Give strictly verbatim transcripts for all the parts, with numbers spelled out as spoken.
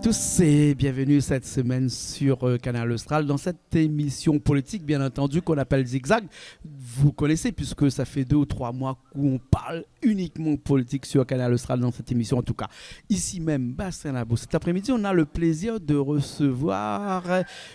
Tous et bienvenue cette semaine sur, euh, Kanal Austral dans cette émission politique, bien entendu, qu'on appelle Zigzag. Vous connaissez, puisque ça fait deux ou trois mois qu'on parle uniquement politique sur Kanal Austral dans cette émission, en tout cas ici même, Bassin Labou. Cet après-midi, on a le plaisir de recevoir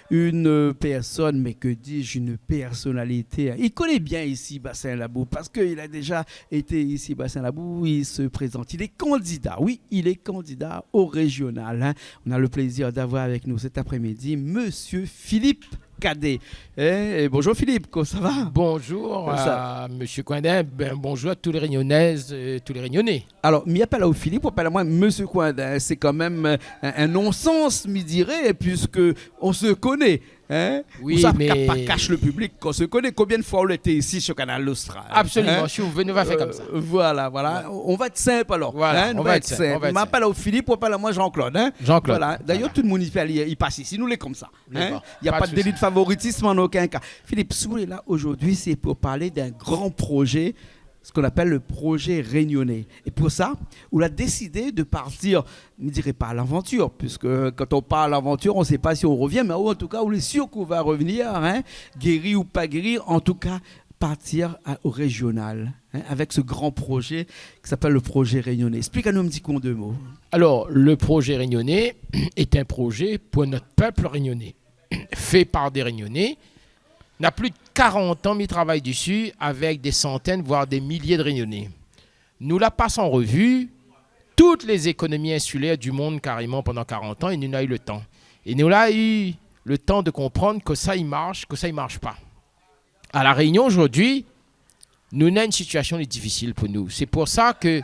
une personne, mais que dis-je, une personnalité. Il connaît bien ici Bassin Labou parce qu'il a déjà été ici Bassin Labou. Il se présente. Il est candidat, oui, il est candidat au régional, hein. On a le plaisir d'avoir avec nous cet après-midi Monsieur Philippe Cadet. Hein, et bonjour Philippe, comment ça va ? Bonjour à Monsieur Coindin, ben, bonjour à tous les Réunionnaises et tous les Réunionnais. Alors, mi apèl aou Philippe, ou apèl amoin Monsieur Coindin, hein, c'est quand même, euh, un, un non-sens, mi diré, puisque on se connaît, hein ? Oui, ou sa, mais ka pa kash le public k'on se connaît. Combien de fois ou lété isi sur Kanal Austral, hein ? Absolument, si ou vé, nou va fé konmsa. Euh, voilà, voilà. Ouais. On va être simple alors, hein ? Voilà, on va être simple. Mi apèl aou Philippe, ou apèl amoin Jean-Claude, hein ? Jean-Claude. Voilà. D'ailleurs, tout le monde i fé, i, i pas isi, nou lé konmsa. Hein ? D'accord. Il y a pas de délit de favoritisme en aucun cas. Philippe, si ou lé la aujourd'hui, c'est pour parler d'un grand projet, ce qu'on appelle le projet réunionnais. Et pour ça, ou la décidé de partir, mi diré pas à l'aventure, puisque quand on part à l'aventure, on sait pas si on revient, mais en tout cas, ou lé sûr k'ou va revenir, hein, guéri ou pas guéri, en tout cas, partir à, au régional, hein, avec ce grand projet qui s'appelle le projet réunionnais. Explique anou un petit coup en deux mots. Alors, le projet réunionnais est un projet pour notre peuple réunionnais, fait par des Réunionnais. Na plus de quarante ans, mi travay dsi avèk des centaines, voire des milliers de Réunionnais. Nou la pas en revue toutes les économies insulaires du monde carrément pendant quarante ans, é nou la u le tan. É nou la u le tan de konprann kosa i marsh, kosa i marsh pa. À La Réunion aujourd'hui, nou néna in sitiasion lé difisil pou nou. Sé pou sa ke,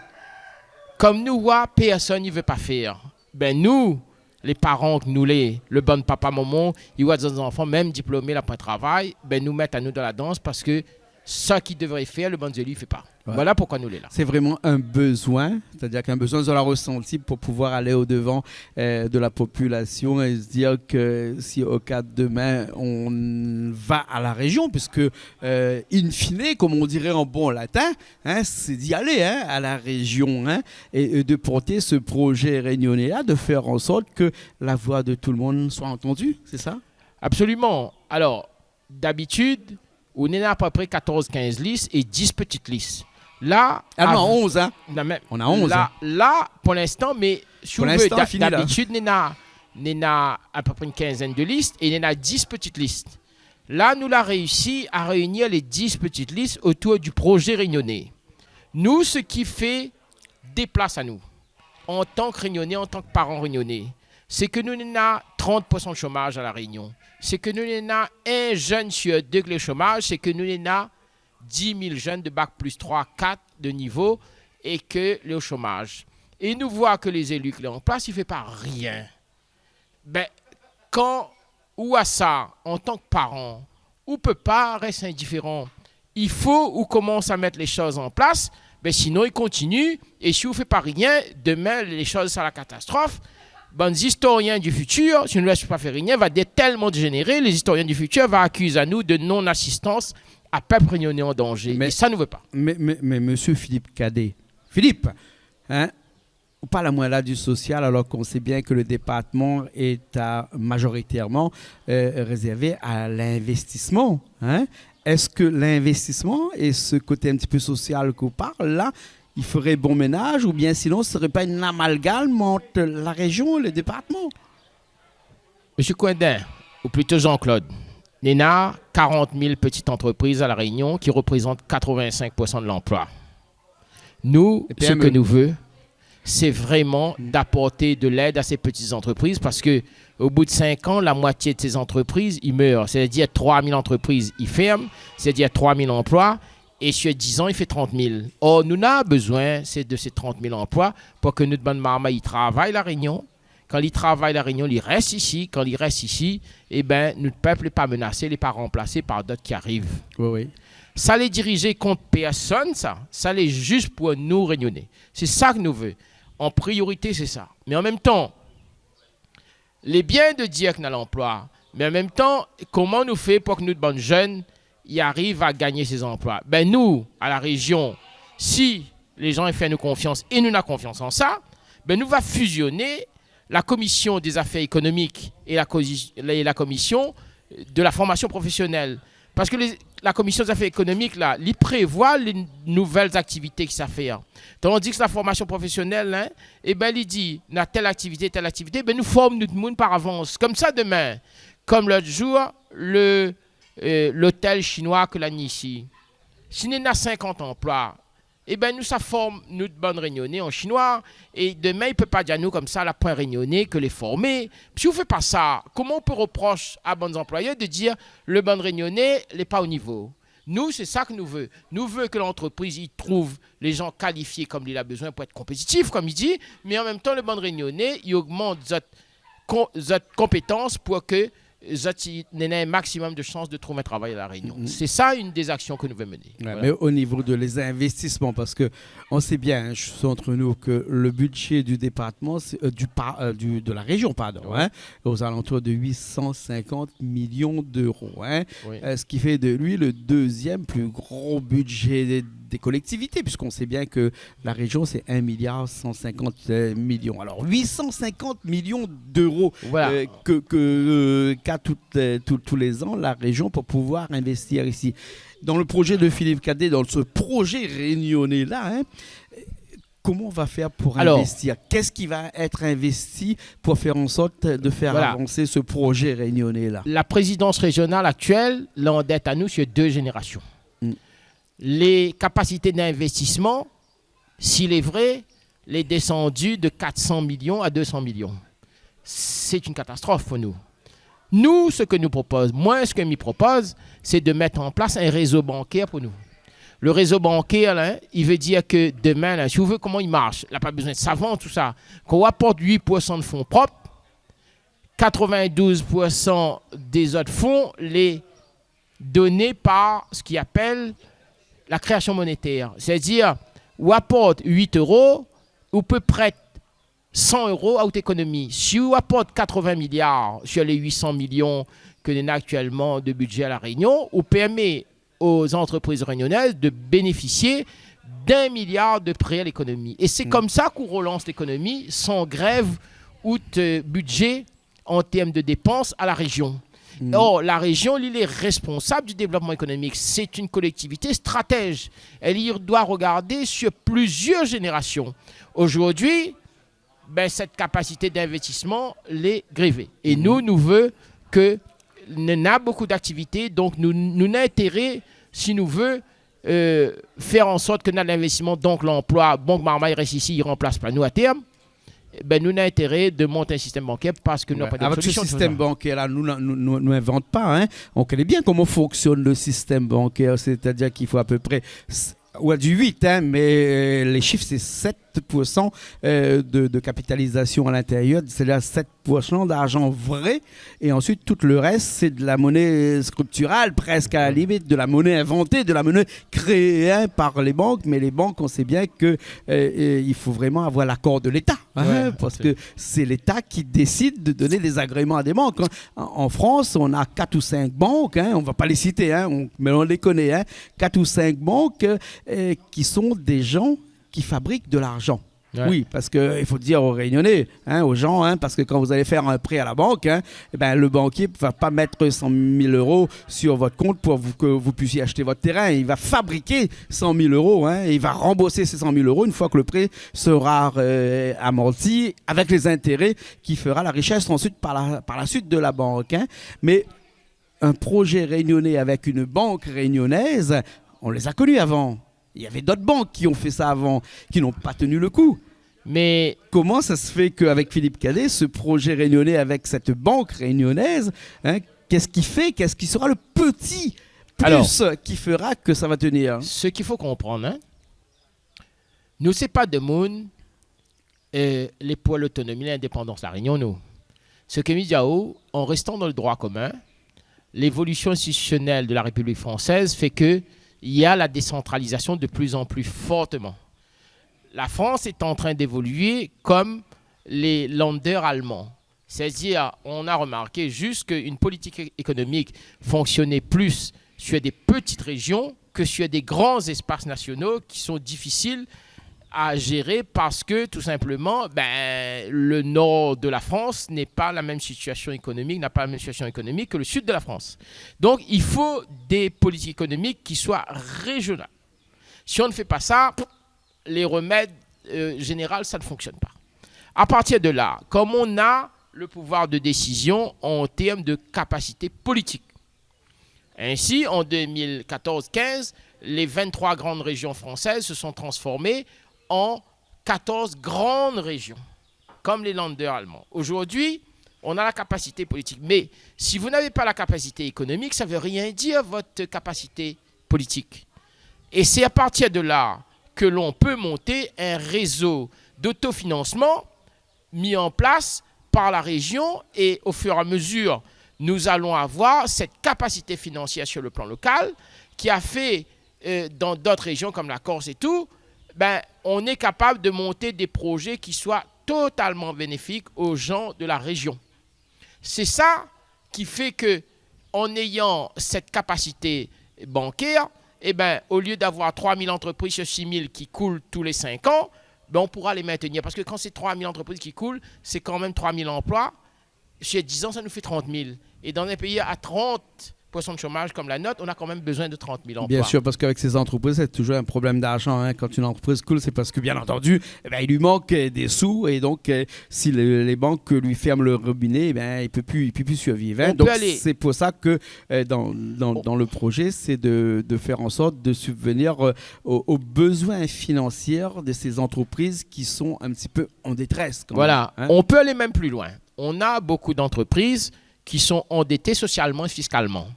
konm nou voi, pèrsone i vé pa fèr. Ben nou, lé paran ke nou lé, le bann papa momon, i voi zot zanfan, mèm diplomé, la poin travay, ben nou mèt anou dan la dans parske sak i devré fèr, le bann zéli i fé pa. Ouais. Voilà pourquoi nou lé la. C'est vraiment un besoin, c'est-à-dire qu'un besoin, zot la resanti pour pouvoir aller au-devant, euh, de la population et se dire que si au cas demain on va à la région, puisque, euh, in fine, comme on dirait en bon latin, hein, c'est d'y aller, hein, à la région, hein, et, et de porter ce projet réunionnais-là, de faire en sorte que la voix de tout le monde soit entendue, c'est ça ? Absolument. Alors, d'abitid, ou néna à peu près quatorze, quinze lis é dix petit lis. La, ah non, av-, onze, hein. Non, mé on a onze, la, hein. La, pour l'instant, mé si ou vé, d'abitid, néna, néna à peu près une quinzaine de listes é néna dix petites listes. La, nou la réussi à réunir les dix petites listes autour du projet réunionnais. Nou, sak i fé déplas anou, an tan ke Rényoné, an tan ke paran rényoné, sé ke nou néna trant pour san de shomaz a La Rényon. Sé ke nou néna in jenn sur dé ke lé o shomaz, sé ke nou néna dis mil jenn de bak plus troi, kat de nivo é ke lé o shomaz. É nou voi ke lé zéli ke lé an plas, i fé pa rien. Ben, kan ou a sa, an tan ke paran, ou pé pa rès indiféran. I fo ou komans a mèt lé shoz an plas, ben sinon i kontinié, é si ou fé pa rien, demin, lé shoz sa la katastrof. Bann zistorien du futur, si nou lès pa fé rien, va dé-, tèlman dégénéré, lé zistorien du futur va akiz anou de non-assistance à pèp rényoné an danzé. Mé, é sa, nou vé pa. Mé, mé, mé, Monsieur Philippe Cadet, Philippe, hein, ou parl amoin la du social, alors qu'on sait bien que le département est à, majoritairement, euh, réservé à l'investissement, hein. Est-ce que l'investissement et ce côté un petit peu social k'ou parl la, i féré bon ménaz, oubien sinon, sré pa in amalgam ant la région é le département ? Monsieur Coindin, ou plito Jean-Claude, néna quarante mille petites entreprises à La Réunion ki reprézant quatre-vingt-cinq pour cent de l'emploi. Nou, lé P M E, sak nou vé, sé vréman d'aporté de lèd a sé petites entreprises parske, o bout de sink an, la moitié de sé zantrepriz i mèr. Sétadir troi mil antrepriz i fèrm, sétadir troi mil anploi, é sur diz an, i fé trant mil. Or, nou néna bezoin, sé de sé trant mil anploi pou ke nout bann marmay i travay La Rényon, kan li travay La Rényon, li rès isi. Kan li rès isi, é ben, nout pèp lé pa ménasé, lé pa ranplasé par d'ot ki ariv. Oui, oui. Sa lé dirizé kont pèrsone, sa. Sa lé zis pou nou, Rényoné. Sé sa ke nou vé. An priorité, sé sa. Mé an mèm tan, lé bien de dir ke nou néna lanploi, mé an mèm tan, koman nou fé pou ke nout bann jenn i ariv a gingn sé zanploi. Ben nou, a La Région, si lé zan i fé anou konfians é nou néna konfians an sa, ben nou va fizioné la commission des affaires économiques et la cosi-, et la commission de la formation professionnelle. Parske lé, la commission des affaires économiques, la, li prévoi lé nouvèl aktivité ki sa fé. Tandis ke la formation professionnelle, hein, ében, li di, na tèl aktivité, tèl aktivité, ében, nou form nout moun par avans. Konmsa, domin, konm lot zour, le, euh, lotèl shinoi ke la ni isi. Si néna sinkant anploi, ében, nou sa form nout bann Rényoné an shinoi, é domin, i pé pa di anou konmsa, la poin Rényoné ke lé formé. Si ou fé pa sa, koman ou pé reprosh a bann anployèr de dir le bann Rényoné lé pa o nivo ? Nou, sé sa ke nou vé. Nou vé ke lantrepriz i trouv lé jan kalifié konm li la bezoin pou èt konpétitif, konm i di, mé an mèm tan, le bann Rényoné, i ogmant zot kon-, zot konpétans pou ke zot i néna in maximum de shans de trouv in travay a La Rényon. Mhm. Sé sa inn dé zaksion ke nou vé mené. Ouais, voilà. Mais au niveau de les investissements, parce que on sait bien, hein, je suis entre nous, que le budget du département, c'est, euh, du par-, euh, du, de la région, pardon, ouais, hein, aux alentours de huit cent cinquante millions d'euros, hein. Oui. Euh, ce qui fait de lui le deuxième plus gros budget des, des collectivités, puisqu'on sait bien que la région, c'est un milliard cent cinquante millions. Alors, huit cent cinquante millions d'euros, voilà, euh, que, que, euh, qu'a tout, euh, tout, tous les ans, la région pour pouvoir investir ici. Dans le projet de Philippe Cadet, dans ce projet réunionnais-là, hein, comment on va faire pour investir ? Alors, qu'est-ce qui va être investi pour faire en sorte de faire, voilà, avancer ce projet réunionnais-là ? La présidence régionale actuelle, la andèt anou sur deux générations. Mm. Les capacités d'investissement, s'il est vrai, lé désandu de quatre cents millions à deux cents millions. C'est une catastrophe pour nous. Nou, sak nou propoz, moin, sak mi propoz, sé de mèt an plas in rézo bankèr pou nou. Le rézo bankèr, la, i vé dir ke domin, la, si ou vé, koman i marsh, la pa bezoin de savan, tousa. Kan ou aport huit pour cent de fonds propres, quatre-vingt-douze pour cent des autres fonds, lé doné par sak i apèl la kréasion monétèr. Sétadir, ou aport huit euros, ou pé prèt cent euros a out ékonomi. Si ou aport quatre-vingts milliards sur les huit cents millions ke néna aktièlman de budget a La Rényon, ou pèrmé aux entreprises réunionnaises de bénéficier d'un milliard de prêts à l'économie. É sé, mm, konmsa k'ou relans lékonomi, san grèv out budget an tèrm de dépans a La Rényon. Mm. Or, La Rényon, li, lé responsab du dévlopman ékonomik. Sé inn kolektivité stratèj. Èl i doi regardé sur plizièr jénérasion. Aujourd'hui, bin, sèt kapasité d'investisman lé grévé. É, mhm, nou, nou vé ke néna bokou d'aktivité, donk nou, nou néna intéré, si nou vé, euh, fèr an sort ke néna linvestisman, donk lanploi, Bank Marmay i rès isi, i ranplas pa nou a tèrm, bin, nou néna intéré de mont in sistèm bankèr parske nou na, ouais, pa d'ot solision. Avèk se sistèm bankèr-la, nou, nou, nou, nou invant pa, hein. On koné bien koman i fonksionn le sistèm bankèr, sétadir k'i fo a pé pré s-, ou a di huit, hein, mé, euh, lé shif, sé sèt pour cent, euh, de, de kapitalizasion a l'intérieur, sétadir sèt pour cent d'arjan vré, é ansuit, tout le rès, sé de la moné skriptirèl, prèsk a la limit, de la moné invanté, de la moné kréé, hein, par lé bank, mé lé bank, on sé bien ke, euh, euh, i fo vréman avoir l'akor de Léta, hein, ouais, parske sé Léta ki désid de doné dé zagréman a dé bank, hein. En, en France, on a quatre ou cinq banques, hein, on va pas les citer, hein, on, mais on les connaît, hein, quatre ou cinq banques, euh, qui sont des gens qui fabriquent de l'argent. Ouais. Oui, parce que il faut dire aux Réunionnais, hein, aux gens, hein, parce que quand vous allez faire un prêt à la banque, hein, eh ben, le banquier va pas mettre cent mille euros sur votre compte pour vous, que vous puissiez acheter votre terrain. Il va fabriquer cent mille euros, hein, et il va rembourser ces cent mille euros une fois que le prêt sera, euh, amorti, avec les intérêts qui fera la richesse ensuite par la, par la suite de la banque, hein. Mais un projet réunionnais avec une banque réunionnaise, on les a connus avant. Il y avait d'autres banques qui ont fait ça avant, qui n'ont pas tenu le coup. Mais comment ça se fait qu'avec Philippe Cadet, ce projet réunionnais avec cette banque réunionnaise, hein, qu'est-ce qui fait, qu'est-ce qui sera le petit plus qui fera que ça va tenir ? Alors, sak i fo konprann, hein, nou, sé pa demoun, euh, lé pou lotonomi, lindépandans La Rényon, nou. Sak mi di aou, en restant dans le droit commun, l'évolution institutionnelle de la République française fait que il y a la décentralisation de plus en plus fortement. La France est en train d'évoluer comme les Länder allemands. C'est-à-dire, on a remarqué juste qu'une politique é-, économique fonctionnait plus sur des petites régions que sur des grands espaces nationaux qui sont difficiles à gérer parce que, tout simplement, ben, le nord de la France n'est pas la même situation économique, n'a pas la même situation économique que le sud de la France. Donc, il faut des politiques économiques qui soient régionales. Si on ne fait pas ça, les remèdes, euh, généraux, ça ne fonctionne pas. À partir de là, comme on a le pouvoir de décision en termes de capacité politique, ainsi, en deux mille quatorze quinze, les vingt-trois grandes régions françaises se sont transformées en quatorze grandes régions, comme les Länder allemands. Aujourd'hui, on a la capacité politique. Mais si vous n'avez pas la capacité économique, ça veut rien dire, votre capacité politique. Et c'est à partir de là que l'on peut monter un réseau d'autofinancement mis en place par la région, et au fur et à mesure, nous allons avoir cette capacité financière sur le plan local qui a fait, euh, dans d'autres régions comme la Corse et tout, ben, on est capable de monter des projets qui soient totalement bénéfiques aux gens de la région. C'est ça qui fait que, en ayant cette capacité bancaire, eh ben, au lieu d'avoir trois mille entreprises sur six mille qui coulent tous les cinq ans, ben, on pourra les maintenir. Parce que quand c'est trois mille entreprises qui coulent, c'est quand même trois mille emplois. Sur dix ans, ça nous fait trente mille. Et dans un pays à trente pour cent de chômage comme la nôtre, on a quand même besoin de trente mille emplois. Bien sûr, parce qu'avec ces entreprises, c'est toujours un problème d'argent, hein. Quand une entreprise coule, c'est parce que, bien entendu, eh ben, il lui manque, euh, des sous. Et donc, euh, si le, les banques lui ferment le robinet, eh ben, il peut plus, il peut plus survivre, hein. On peut aller... Donc, c'est pour ça que, euh, dans, dans, dans le projet, c'est de, de faire en sorte de subvenir, euh, aux, aux besoins financiers de ces entreprises qui sont un petit peu en détresse, quand même, hein. Voilà. On peut aller même plus loin. On a beaucoup d'entreprises qui sont endettées socialement et fiscalement.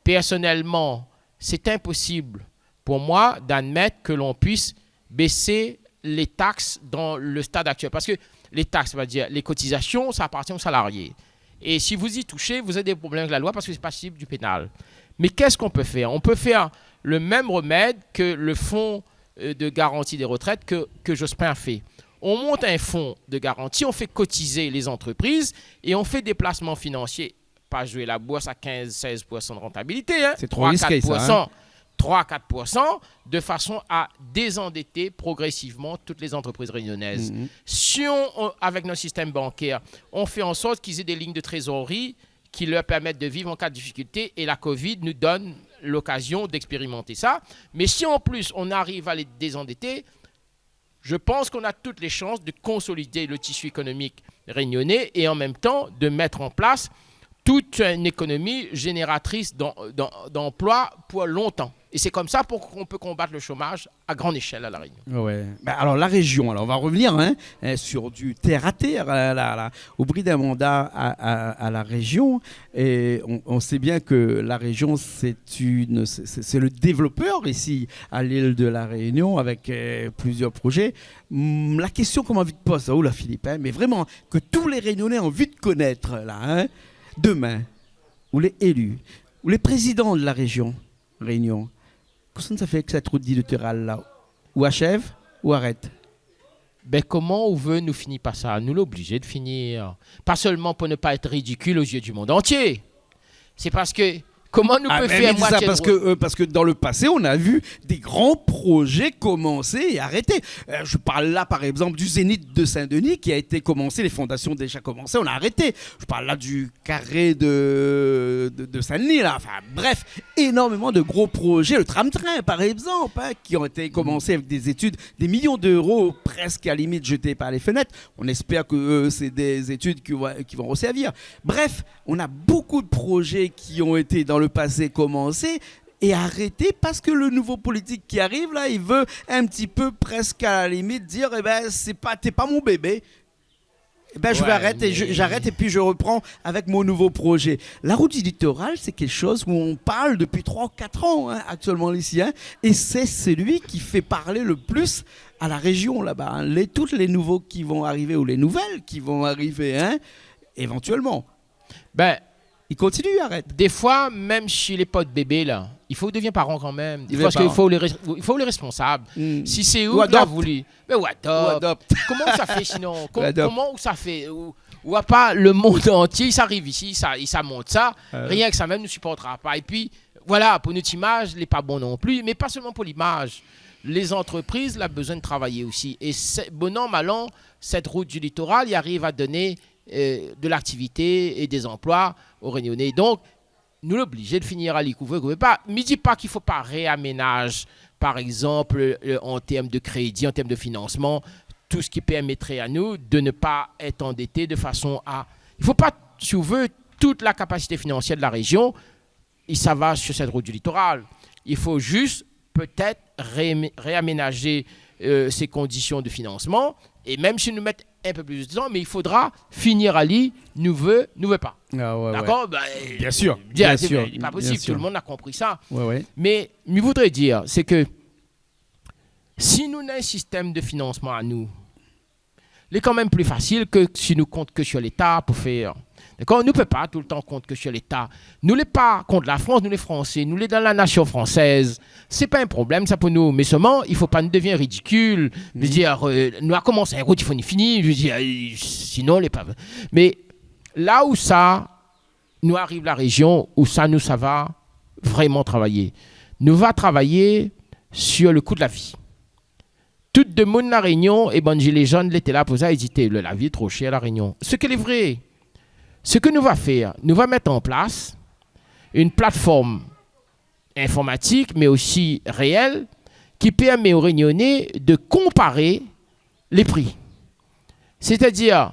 Personnellement, c'est impossible pour moi d'admettre que l'on puisse baisser les taxes dans le stade actuel. Parce que les taxes, on va dire, les cotisations, ça appartient aux salariés. Et si vous y touchez, vous avez des problèmes avec la loi parce que c'est passible du pénal. Mais qu'est-ce qu'on peut faire ? On peut faire le même remède que le fonds, euh, de garantie des retraites que, que Jospin a fait. On monte un fonds de garantie, on fait cotiser les entreprises et on fait des placements financiers. Pas jouer la bourse à quinze, seize pour cent de rentabilité, hein. C'est trop risqué, ça, hein. Trois, quatre pour cent, trois, quatre pour cent, de façon à désendetter progressivement toutes les entreprises réunionnaises. Mhm. Si on, on, avec notre système bancaire, on fait en sorte qu'ils aient des lignes de trésorerie qui leur permettent de vivre en cas de difficulté, et la covid nous donne l'occasion d'expérimenter ça. Mais si en plus on arrive à les désendetter, je pense qu'on a toutes les chances de consolider le tissu économique réunionnais et en même temps de mettre en place toute une économie génératrice d'em-, d'em-, d'emplois pour longtemps. Et c'est comme ça pour, qu'on peut combattre le chômage à grande échelle à La Réunion. Ouais. Ben alors, la région, alors on va revenir, hein, hein, sur du terre à terre, euh, là, là, au prix d'un mandat à, à, à la région. Et on, on sait bien que la région, c'est une, c'est, c'est, c'est le développeur ici à l'île de la Réunion avec, euh, plusieurs projets. Hum, la question koman anvi poz aou la, Philippe, hein, mais vraiment, que tous les Réunionnais ont envie de connaître, là, hein, demain, ou les élus, ou les présidents de la région, Réunion, kosa sa fé èk sèt rout di litoral la ? Ou ashèv, ou arèt. Ben, koman ou vé nou fini par sa ? Nou lé oblizé de finir. Pas seulement pour ne pas être ridicule aux yeux du monde entier. C'est parce que, koman nou pé fé mwatié de rout ? Ah, mais ça, parce que, euh, parce que dans le passé, on a vu des grands projets commencer et arrêter. Euh, je parle là, par exemple, du Zénith de Saint-Denis qui a été commencé, les fondations déjà commencées, on a arrêté. Je parle là du carré de, de, de Saint-Denis, là. Enfin, bref, énormément de gros projets. Le tram-train, par exemple, hein, qui ont été commencés avec des études, des millions d'euros presque à la limite jetés par les fenêtres. On espère que, euh, c'est des études qui vont, qui vont resservir. Bref, on a beaucoup de projets qui ont été dans le passé commencés et arrêtés parce que le nouveau politique qui arrive là, il veut un petit peu presque à la limite dire, eh ben, c'est pas, t'es pas mon bébé. Eh ben, je vais arrêter, je, j'arrête et puis je reprends avec mon nouveau projet. La route du littoral, c'est quelque chose où on parle depuis trois ou quatre ans, hein, actuellement ici, hein, et c'est celui qui fait parler le plus à la région là-bas, hein. Les, toutes les nouveaux qui vont arriver ou les nouvelles qui vont arriver, hein, éventuellement. Ben, i kontinié, arèt. Défoi, mèm si lé pa bébé la, i fo ou devien paran kan mèm. Défoi, parske i fo ou lé rès-, i fo ou lé rèsponsab. Si sé ou ki la voulu. Mé ou adopt. Koman ou sa fé sinon ? Koman ou sa fé ? Ou, ou a pa le monde entier, sa ariv isi, sa, i sa mont sa. Rienk sa mèm nou siportra pa. Épi, voilà, pou nout imaj, lé pa bon non pli. Mé pa sèlman pou limaj. lé zantrepriz la bezoin travay osi. É sé, bon an, mal an, sèt rout di litoral i ariv a doné, euh, de l'aktivité é dé zanploi o Rényoné. Donk, nou lé oblizé de finir ali, k'ou vé, k'ou vé pa. Mi di pa k'i fo pa réaménaz, par égzanp, euh, an tèrm de krédi, an tèrm de finansman, tout sak i pèrmétré anou de ne pa èt andété de fason a, i fo pa, si ou vé, tout la kapasité finansièr de la réjion i sava su sèt rout di litoral. I fo zis pétèt ré-, réaménaz, euh, sé kondision de finansman. É mèm si nou mèt in pé plis de tan, mé i fodra finir ali, nou vé, nou vé pa. Ah ouais, ouais. Dakor ? Bin, bien sûr, bien sûr, lé pa posib, tout le moun la konpri sa. Ouais, ouais. Mé mi voudré dir, sé ke si nou néna in sistèm de finansman anou, lé kan mèm pli fasil ke si nou kont ke su Léta pou fèr. Dakor ? Nou pé pa toultan kont ke su Léta. Nou lé pa kont la Frans, nou lé Fransé, nou lé dan la nasion fransèz. Sé pa in problèm sa pou nou, mé sèlman i fo pa nou devien ridikil. Mi vé dir, euh, nou la komans in rout, i fo ni fini, mi vé dir, euh, sinon lé pa. Mé la ousa nou ariv la réjion, ousa nou sava vréman travay ? Nou va travay su le kou de la vi. Tout demoun La Rényon é bann zilé zone lété la pou sa, i di, té, le, la vi lé tro shèr La Rényon. Sak lé vré. Sak nou va fèr, nou va mèt an plas in platform informatik, mé osi réèl, ki pèrmé o Rényoné de konparé lé pri. Sétadir,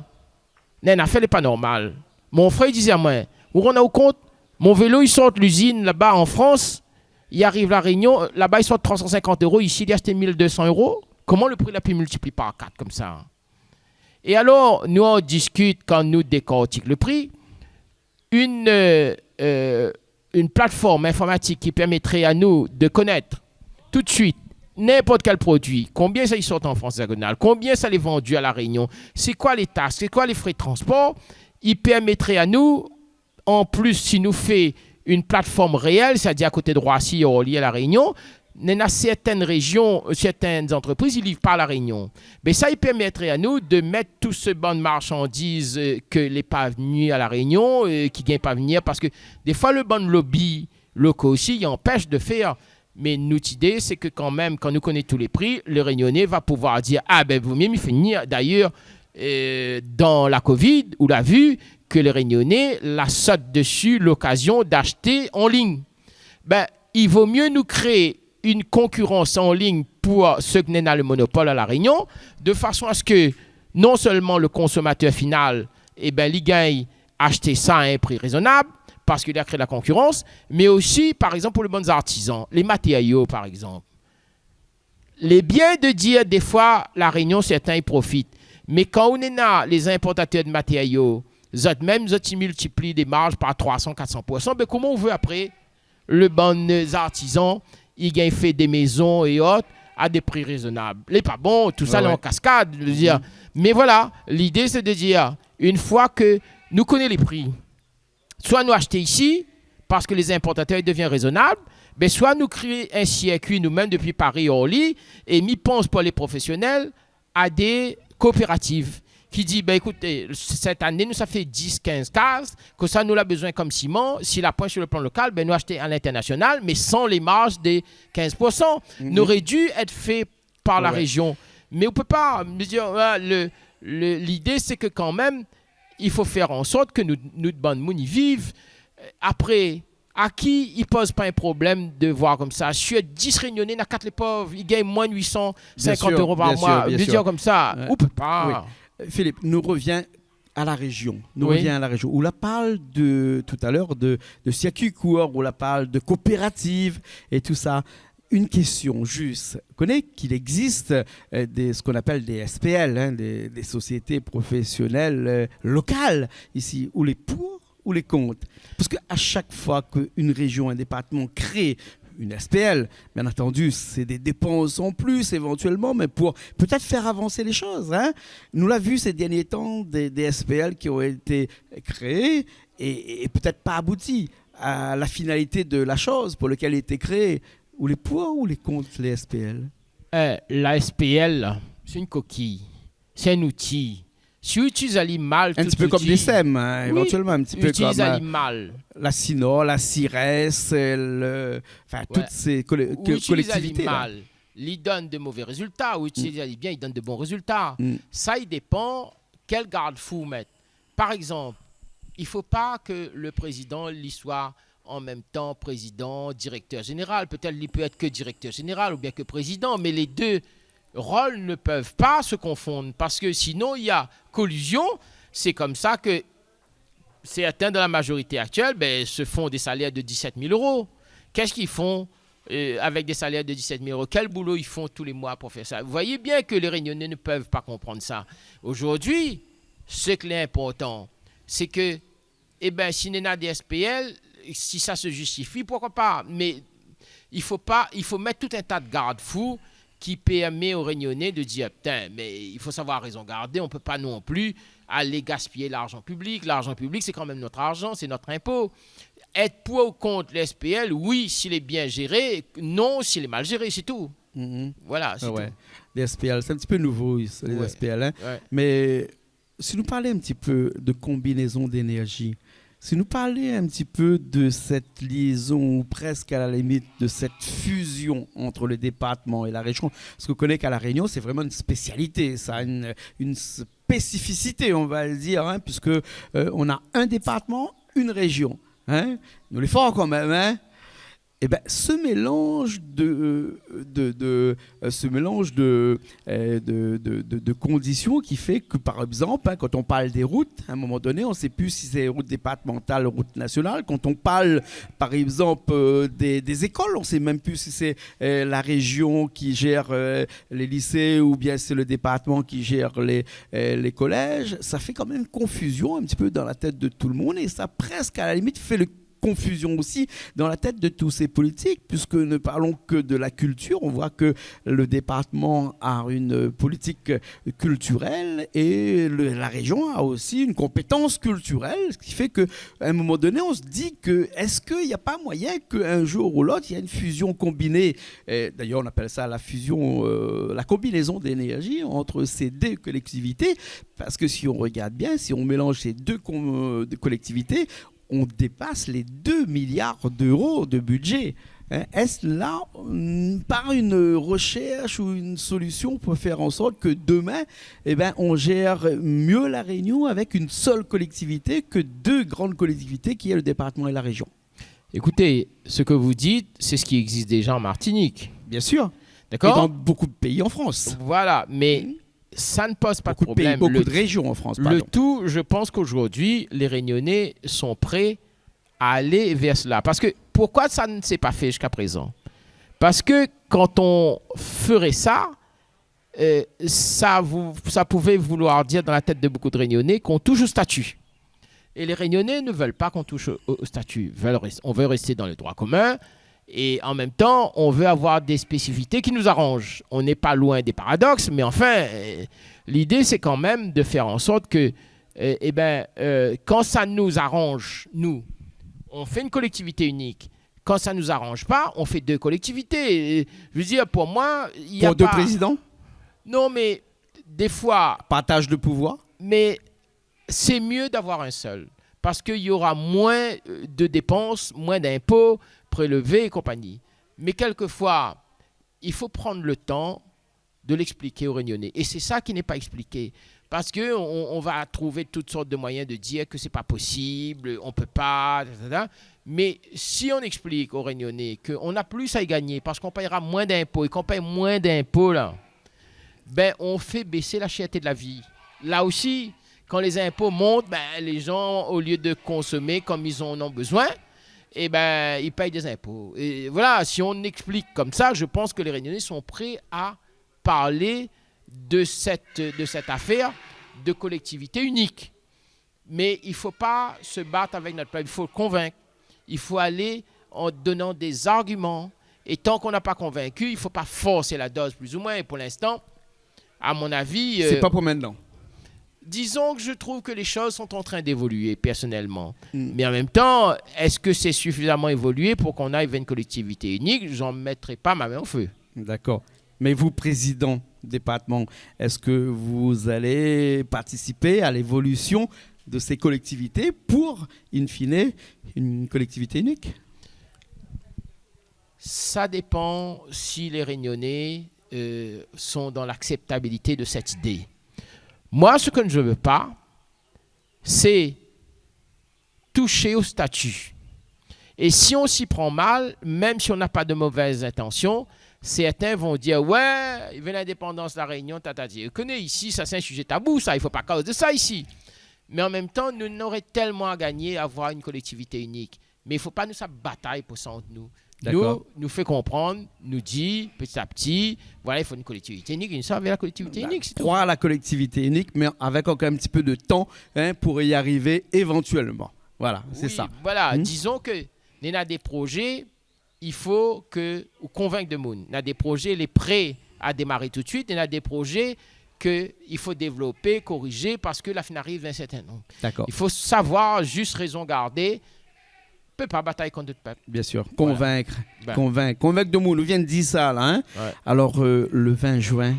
néna in afèr lé pa normal. Mon frèr i dizé amoin, ou rann aou kont, mon vélo i sort lizine laba an Frans, i ariv La Rényon, laba i sort troi san sinkant éro, isi li ashté mil dé san éro. Koman le pri la pi miltiplié par kat konmsa ? É alor, nou an diskit, kan nou dékortik le pri, in, euh, euh, in platform informatik ki pèrmétré anou de konèt tout de suit ninport kèl produi, konbien sa i sort an Frans ézagzonal, konbien sa lé vandi a La Rényon, sé koi lé taks, sé koi lé fré de transpor, i pèrmétré anou, an plis, si nou fé in platform réèl, sétadir a koté de Roissy, Orly, a La Rényon, néna sèrtin réjion, sèrtin zantrepriz i liv pa La Rényon. Bin sa i pèrmétré anou de mèt tout se bann marsandiz, euh, ke lé pa vni a La Rényon, euh, ki gingn pa vnir, parske défoi le bann lobby loko osi i anpès de fèr. Mé nout idé sé ke kan mèm, kan nou koné tout lé pri, le Rényoné va pouvoir dir, ah bin, vo mié mi fé vnir. Dayèr, euh, dan la covid, ou la vi ke le Rényoné la sot desi lokazion d'ashté an lign. Bin, i vo mié nou kréé in konkirans an lign pou sak néna le monopol a La Rényon, de fason a se ke non sèlman le konsomatèr final, é bin, li gingn ashté sa a in pri rézonab, parske li la kréé la konkirans, mé osi, par égzanp, pou le bann zartizan, lé matério, par égzanp. Lé bien de dir, défoi, La Rényon, sèrtin i profit. Mé kan ou néna lé zinportatèr de matério, zot mèm, zot i miltipli lé marz par troi san, kat san poursan, bin, koman ou vé apré le bann, euh, zartizan, i gingn fé dé mézon é ot a dé pri rézonab ? Lé pa bon, tousa lé an kaskad, mi vé dir. Mé voila, lidé sé de dir, in foi ke nou koné lé pri, soi nou ashté isi, parske lé zinportatèr i devien rézonab, bin soi nou kréé in sirkui nou mèm depi Paris, Orly, é mi pans pou lé profésionèl, a dé koopérativ ki di, bin, ékout, euh, sèt ané nou sa fé dis, kinz kaz, kosa nou la bezoin kom siman, si la poin su le plan lokal, bin nou ashté a lintèrnasional, mé san lé marz de kinz poursan. Nou rédui èt fé par la réjion. Mé ou pé pa, mi vé dir, le, le, lidé sé ke kan mèm, i fo fèr an sort ke nou, nout bann moun i viv. Euh, apré, a ki i poz pa in problèm de voir konmsa, su dis Rényoné, na kat lé pov, i gingn moin de uit san sinkant éro par moi. Bien sûr, bien sûr. Mi vé dir konmsa, ou pé pa. Oui. Euh, Philippe, nou revien a la réjion. Nou revien a la réjion. Ou la parl de, tout à l'heure, de, de sirkui kour, ou la parl de koopérativ é tousa. Une question juste. Ou koné k'i égzis, euh, dé, sak i apèl dé S P L, hein, dé, dé sociétés professionnelles, euh, locales, isi, ou lé pou ou lé kont ? Parske a shak foi ke in réjion, in départman kré in S P L, bien antandi, sé dé dépans an plis évantuèlman, mé pou pétèt fèr avans lé shoz, hein. Nou la vi sé dernié tan dé, dé S P L ki ont été kréé é, é pétèt pa abouti a la finalité de la shoz pou lakèl li lété kréé. Ou lé pou ou lé kont lé S P L ? Euh, la S P L, sé in kokiy, sé in outi. Si ou itiliz ali mal, in ti pé kom dé sem, hein, évantuèlman, in ti pé kom, euh, la Cinor, la Cires, euh, le, enfin, tout sé kolé-, kolektivité la. Ou itiliz ali mal. li donn de mové rézilta, ou si li alé bien, li donn de bon rézilta. Mm. Sa i dépan kèl gard-fou ou mèt. Par égzanp, i fo pa ke le prézidan li soi an mèm tan prézidan, dirèktèr zénéral. Pétèt li pé èt ke dirèktèr zénéral oubien ke prézidan, mé lé dé rol ne pev pa se konfonn, parske sinon i a kolizion. Sé konmsa ke sèrtin dan la mazorité aktièl, bin, se fon dé salèr de disèt mil éro. Kèske i fon, eu, avèk dé salèr de disèt mil éro ? Kèl boulo i fon tou lé moi pou fé sa ? Ou voi bien ke lé Rényoné ne pev pa konprann sa. Zordi, sak lé inportan, sé ke, ében, si néna dé S P L, si sa se zistifi, poukoi pa ? Mé i fo pa, i fo mèt tout in ta de gard-fou ki pèrmé o Rényoné de dir, « Putain, mé i fo savoir rézon gardé, on pé pa non pli alé gaspiyé larzan piblik. » Larzan piblik, sé kan mèm nout arzan, sé nout inpo. Èt pou ou kont le S P L, oui, si lé bien zéré, non, si lé mal zéré, sé tou. Mhm. Voilà, sé tou. Ah ouais. Les S P L, c'est un petit peu nouveau, les Ouais. S P L, hein. Ouais. Mais si nou parl in ti pé de konbinézon d'énergie, si nou parl in ti pé de cette liaison, ou presque à la limite de cette fusion entre le département et la région, parce que je connais qu'à La Réunion, c'est vraiment une spécialité, ça, une, une spécificité, on va le dire, hein, puisque, euh, on a un département, une région, hein. Nou lé for kan mèm, hein. Eh ben, ce mélange de, de, de, euh, ce mélange de, euh, de, de, de, de conditions qui fait que, par exemple, hein, quand on parle des routes, à un moment donné, on sait plus si c'est route départementale, route nationale. Quand on parle, par exemple, euh, des, des écoles, on sait même plus si c'est, euh, la région qui gère, euh, les lycées ou bien c'est le département qui gère les, euh, les collèges. Ça fait quand même confusion un petit peu dans la tête de tout le monde et ça, presque à la limite, fait le confusion aussi dans la tête de tous ces politiques, puisque ne parlons que de la culture. On voit que le département a une politique culturelle et le, la région a aussi une compétence culturelle, ce qui fait que, à un moment donné, on se dit que, est-ce qu'il n'y a pas moyen qu'un jour ou l'autre, il y a une fusion combinée, et d'ailleurs, on appelle ça la fusion, euh, la combinaison d'énergie entre ces deux collectivités, parce que si on regarde bien, si on mélange ces deux com-, euh, deux collectivités, on dépasse les deux milliards d'euros de budget. Hein, est-ce là, hum, par une recherche ou une solution pour faire en sorte que demain, eh ben, on gère mieux La Réunion avec une seule collectivité que deux grandes collectivités qui est le département et la région ? Écoutez, ce que vous dites, c'est ce qui existe déjà en Martinique. Bien sûr. D'accord ? Et dans beaucoup de pays en France. Voilà, mais Mhm. ça ne pose pas de problème. Beaucoup de pays, beaucoup de régions en France, pardon. Le, le tout, je pense qu'aujourd'hui, les Réunionnais sont prêts à aller vers cela. Parce que pourquoi ça ne s'est pas fait jusqu'à présent ? Parce que quand on ferait ça, euh, ça vou-, ça pouvait vouloir dire dans la tête de beaucoup de Réunionnais qu'on touche au statut. Et les Réunionnais ne veulent pas qu'on touche au, au statut. Veulent res-, on veut rester dans le droit commun. Et en même temps, on veut avoir des spécificités qui nous arrangent. On n'est pas loin des paradoxes, mais enfin, euh, l'idée, c'est quand même de faire en sorte que, euh, eh ben, euh, quand ça nous arrange, nous, on fait une collectivité unique. Quand ça nous arrange pas, on fait deux collectivités. Et je veux dire, pour moi, il y a pas... Pour deux présidents ? Non, mais des fois... Partage de pouvoir ? Mais c'est mieux d'avoir un seul, parce qu'il y aura moins, euh, de dépenses, moins d'impôts prélevés et compagnie. Mais quelquefois, il faut prendre le temps de l'expliquer aux Réunionnais. Et c'est ça qui n'est pas expliqué. Parce que on, on va trouver toutes sortes de moyens de dire que c'est pas possible, on peut pas, ta, ta, ta. Mais si on explique aux Réunionnais qu'on a plus à y gagner parce qu'on payera moins d'impôts et qu'on paye moins d'impôts, là, ben, on fait baisser la cherté de la vie. Là aussi, quand les impôts montent, ben, les gens, au lieu de consommer comme ils en ont besoin, eh ben, ils payent des impôts. Et voilà, si on explique comme ça, je pense que les Réunionnais sont prêts à parler de cette, de cette affaire de collectivité unique. Mais il faut pas se battre avec notre peuple, il faut le convaincre. Il faut aller en donnant des arguments. Et tant qu'on n'a pas convaincu, il faut pas forcer la dose, plus ou moins. Et pour l'instant, à mon avis, euh, c'est pas pour maintenant. Disons que je trouve que les choses sont en train d'évoluer, personnellement. Mm. Mais en même temps, est-ce que c'est suffisamment évolué pour qu'on aille vers une collectivité unique ? J'en mettrai pas ma main au feu. D'accord. Mais vous, président département, est-ce que vous allez participer à l'évolution de ces collectivités pour, in fine, une collectivité unique ? Ça dépend si les Réunionnais, euh, sont dans l'acceptabilité de cette idée. Moi, ce que je ne veux pas, c'est toucher au statut. Et si on s'y prend mal, même si on n'a pas de mauvaises intentions, certains vont dire, « Ouais, i vé lindépandans La Rénion, tatati. » Ou koné, isi, sa sé in sizé tabou, sa, i fo pa koz de sa isi. Mé an mèm tan, nou noré tèlman a gagné a avoir in kolektivité inik. Mé i fo pa nou sa batay pou sa ant nou. Dakor. Nou, nou fé konprann, nou di, pti a pti, voilà, i fo in kolektivité inik, nou sa vèr la kolektivité inik, sé tou. Kroi a la kolektivité inik, mé avèk ankor in pti pé de tan, hein, pou i arivé évantuèlman. Voilà, sé sa. Oui, voilà, dizon ke néna dé projé, i fo ke ou konvink demoun. Néna dé projé, lé pré a démaré tout de suit, néna dé projé ke i fo dévlopé, korizé, parske la fine ariv in sèrtin nonb. Dakor. I fo savoir zis rézon gardé, pé pa batay kont dot pèp. Bien sûr. Voilà. Konvink, konvink, konvink demoun. Ou vien de dir sa la, hein. Ouais. Alors, euh, le vingt juin,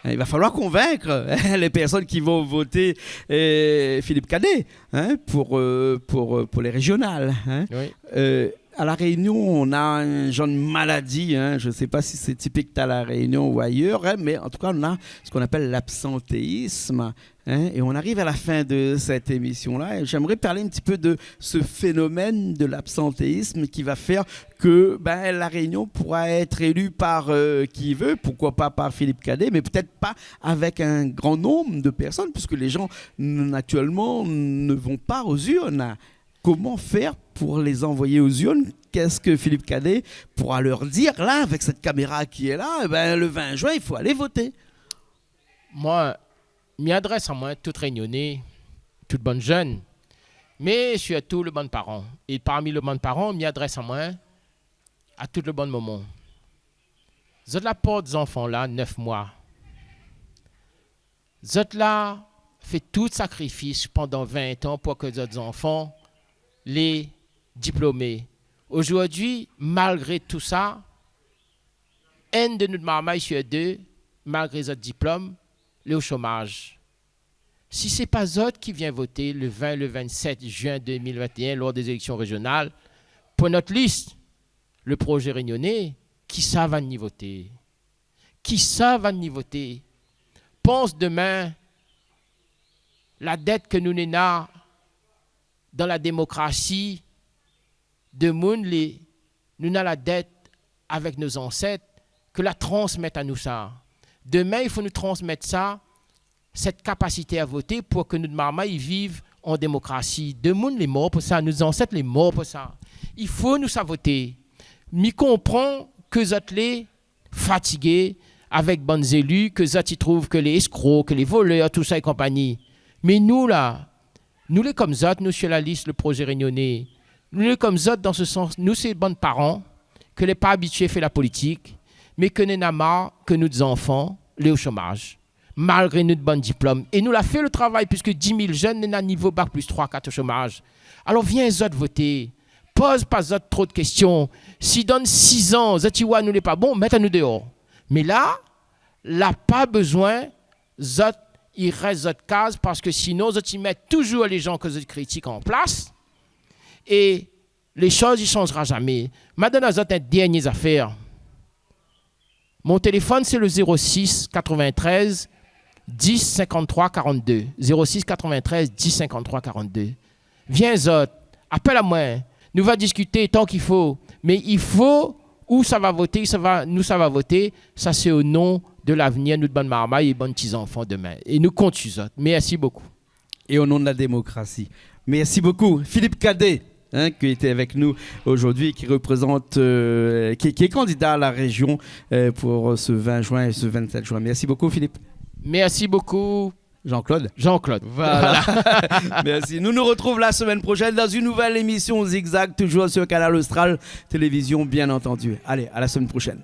hein, il va falloir convaincre, hein, les personnes qui vont voter, euh, Philippe Cadet, hein, pour, euh, pour, euh, pour les régionales, hein. Oui. Euh, à La Réunion, on a un genre de maladie, hein, je sais pas si c'est typique à La Réunion ou ailleurs, hein, mais en tout cas, on a ce qu'on appelle l'absentéisme, hein, et on arrive à la fin de cette émission-là, et j'aimerais parler un petit peu de ce phénomène de l'absentéisme qui va faire que, ben, La Réunion pourra être élue par, euh, qui veut, pourquoi pas par Philippe Cadet, mais peut-être pas avec un grand nombre de personnes, puisque les gens, n-, actuellement, ne vont pas aux urnes. Comment faire pour les envoyer aux urnes ? Qu'est-ce que Philippe Cadet pourra leur dire, là, avec cette caméra qui est là ? Eh ben, le vingt juin, il faut aller voter. Moin, mi adrès amoin tout Rényoné, tout bann jenn, mé sirtou le bann paran. É parmi le bann paran, mi adrès amoin a tout le bann momon. Zot la port zanfan la nèf moi. Zot la fé tout sakrifis pandan vin an pou ke zot zanfan lé diplomé. Ozordi, malgré tousa, inn de nout marmay sir dé, malgré zot diplom, lé o shomaz. Si sé pa zot ki vien voté le vin, le vin-sèt juin deux mille vingt et un, lor dé zéléksion rézional, pou nout lis, le Projé Rényoné, kisa va ni voté ? Kisa va ni voté ? Pans domin, la dèt ke nou néna dan la démokrasi, demoun lé, nou néna la dèt avèk nout zansèt, ke la transmèt anou sa. Domin, i fo nou transmèt sa, sèt kapasité a voté pou ke nout marmay i viv an démokrasi. Demoun lé mor pou sa, nout zansèt lé mor pou sa. I fo nou sa voté. Mi konpran ke zot lé fatigé avèk bann zéli ke zot i trouv ke lé éskro, ke lé volèr, tousa é konpagni. Mé nou la, nou lé konm zot, nou sir la lis le Projé Rényoné. Nou lé konm zot dan se sans, nou sé bann paran ke lé pa abitié fé la politik, mé ke néna mar ke nout zanfan lé o shomaz, malgré nout bann diplom. É nou la fé le travay, pliske dis mil jenn néna nivo bak plis troi, kat o shomaz. Alor vien zot voté. Poz pa zot tro de késtion. Si dan sizan, zot i oi nou lé pa bon, mèt anou déor. Mé la, la pa bezoin zot i rès zot kaz, parske sinon zot i mèt touzour lé jan ke zot i kritik an plas. É lé shoz i shanzra zamé. Ma donn azot in dèrnié zafèr. Mon téléfone, c'est le zéro six quatre-vingt-treize dix cinquante-trois quarante-deux. Zéro six quatre-vingt-treize dix cinquante-trois quarante-deux. Vien zot, apèl amoin. Nou va diskité tan ki fo. Mé i fo ou sa va voté, sa va, nou sa va voté. Sa sé o non de lavnir nout bann marmay é bann ti zanfan domin. É nou kont sir zot. Mèrsi bokou. Et au nom de la démocratie. Merci beaucoup. Philippe Cadet, hein, qui était avec nous aujourd'hui, qui représente, euh, qui, qui est candidat à la région, euh, pour ce vingt juin et ce vingt-sept juin. Merci beaucoup, Philippe. Merci beaucoup. Jean-Claude. Jean-Claude. Voilà. Merci. Nous nous retrouvons la semaine prochaine dans une nouvelle émission Zigzag, toujours sur Kanal Austral Télévision, bien entendu. Allez, à la semaine prochaine.